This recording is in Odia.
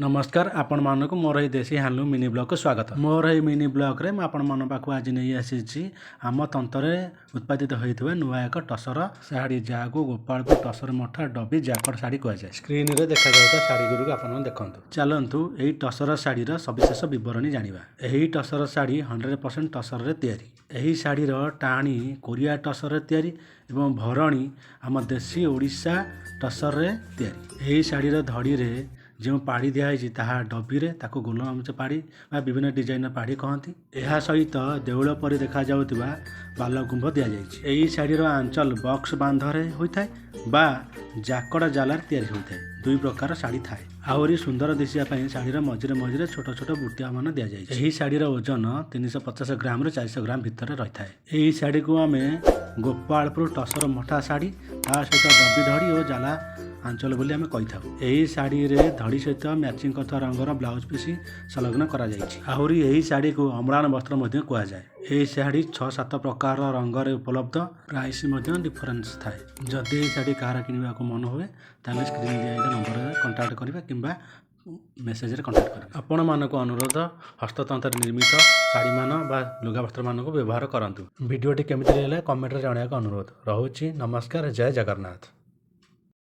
ନମସ୍କାର, ଆପଣମାନଙ୍କୁ ମୋର ଏହି ଦେଶୀ ହ୍ୟାଣ୍ଡଲୁମ୍ ମିନି ବ୍ଲଗ୍କୁ ସ୍ୱାଗତ। ମୋର ଏହି ମିନି ବ୍ଲଗ୍ରେ ମୁଁ ଆପଣମାନଙ୍କ ପାଖକୁ ଆଜି ନେଇ ଆସିଛି ଆମ ତନ୍ତରେ ଉତ୍ପାଦିତ ହୋଇଥିବା ନୂଆ ଏକ ଟସର ଶାଢ଼ୀ, ଯାହାକୁ ଗୋପାଳପୁର ଟସର ମଠା ଡବି ଜାକଡ଼ ଶାଢ଼ୀ କୁହାଯାଏ। ସ୍କ୍ରିନ୍ରେ ଦେଖାଯାଉଥିବା ଶାଢ଼ୀ ଗୁଡ଼ିକୁ ଆପଣମାନେ ଦେଖନ୍ତୁ। ଚାଲନ୍ତୁ, ଏହି ଟସର ଶାଢ଼ୀର ସବିଶେଷ ବିବରଣୀ ଜାଣିବା। ଏହି ଟସର ଶାଢ଼ୀ 100% ଟସରରେ ତିଆରି। ଏହି ଶାଢ଼ୀର ଟାଣି କୋରିଆ ଟସରରେ ତିଆରି ଏବଂ ଭରଣୀ ଆମ ଦେଶୀ ଓଡ଼ିଶା ଟସରରେ ତିଆରି। ଏହି ଶାଢ଼ୀର ଧଡ଼ିରେ ଯେଉଁ ପାଡ଼ି ଦିଆହେଇଛି, ତାହା ଡବିରେ, ତାକୁ ଗୋଲମାମୁଚ ପାଡ଼ି ବା ବିଭିନ୍ନ ଡିଜାଇନର ପାଡ଼ି କହନ୍ତି। ଏହା ସହିତ ଦେଉଳ ପରି ଦେଖାଯାଉଥିବା ବାଲଗୁମ୍ବ ଦିଆଯାଇଛି। ଏହି ଶାଢ଼ୀର ଆଞ୍ଚଲ ବକ୍ସ ବାନ୍ଧରେ ହୋଇଥାଏ ବା ଜାକଡ଼ ଜାଲାରେ ତିଆରି ହୋଇଥାଏ। ଦୁଇ ପ୍ରକାର ଶାଢ଼ୀ ଥାଏ। ଆହୁରି ସୁନ୍ଦର ଦିଶିବା ପାଇଁ ଶାଢ଼ୀର ମଝିରେ ମଝିରେ ଛୋଟ ଛୋଟ ବୁଟିଆମାନ ଦିଆଯାଇଛି। ଏହି ଶାଢ଼ୀର ଓଜନ 350 ଗ୍ରାମରୁ 400 ଗ୍ରାମ ଭିତରେ ରହିଥାଏ। ଏହି ଶାଢ଼ୀକୁ ଆମେ ଗୋପାଳପୁର ଟସର ମଠା ଶାଢ଼ୀ, ତା ସହିତ ଡବି ଧଡ଼ି ଓ ଜାଲା ଆଞ୍ଚଲ ବୋଲି ଆମେ କହିଥାଉ। ଏହି ଶାଢ଼ୀରେ ଧଡ଼ି ସହିତ ମ୍ୟାଚିଂ କରୁଥିବା ରଙ୍ଗର ବ୍ଲାଉଜ ପିସ୍ ସଂଲଗ୍ନ କରାଯାଇଛି। ଆହୁରି ଏହି ଶାଢ଼ୀକୁ ଅମ୍ଳାନ ବସ୍ତ୍ର ମଧ୍ୟ କୁହାଯାଏ। ଏହି ଶାଢ଼ୀ ଛଅ ସାତ ପ୍ରକାର ରଙ୍ଗରେ ଉପଲବ୍ଧ। ପ୍ରାଇସ୍ ମଧ୍ୟ ଡିଫରେନ୍ସ ଥାଏ। ଯଦି ଏହି ଶାଢ଼ୀ କାହାର କିଣିବାକୁ ମନ ହୁଏ, ତାହେଲେ ସ୍କ୍ରିନ୍ ଦିଆଯାଇଥିବା ନମ୍ବରରେ କଣ୍ଟାକ୍ଟ କରିବେ କିମ୍ବା ମେସେଜରେ କଣ୍ଟାକ୍ଟ କରିବେ। ଆପଣମାନଙ୍କୁ ଅନୁରୋଧ, ହସ୍ତତନ୍ତରେ ନିର୍ମିତ ଶାଢ଼ୀମାନ ବା ଲୁଗା ବସ୍ତ୍ରମାନଙ୍କୁ ବ୍ୟବହାର କରନ୍ତୁ। ଭିଡ଼ିଓଟି କେମିତି ଲାଗିଲା, କମେଣ୍ଟରେ ଜଣାଇବାକୁ ଅନୁରୋଧ ରହୁଛି। ନମସ୍କାର, ଜୟ ଜଗନ୍ନାଥ।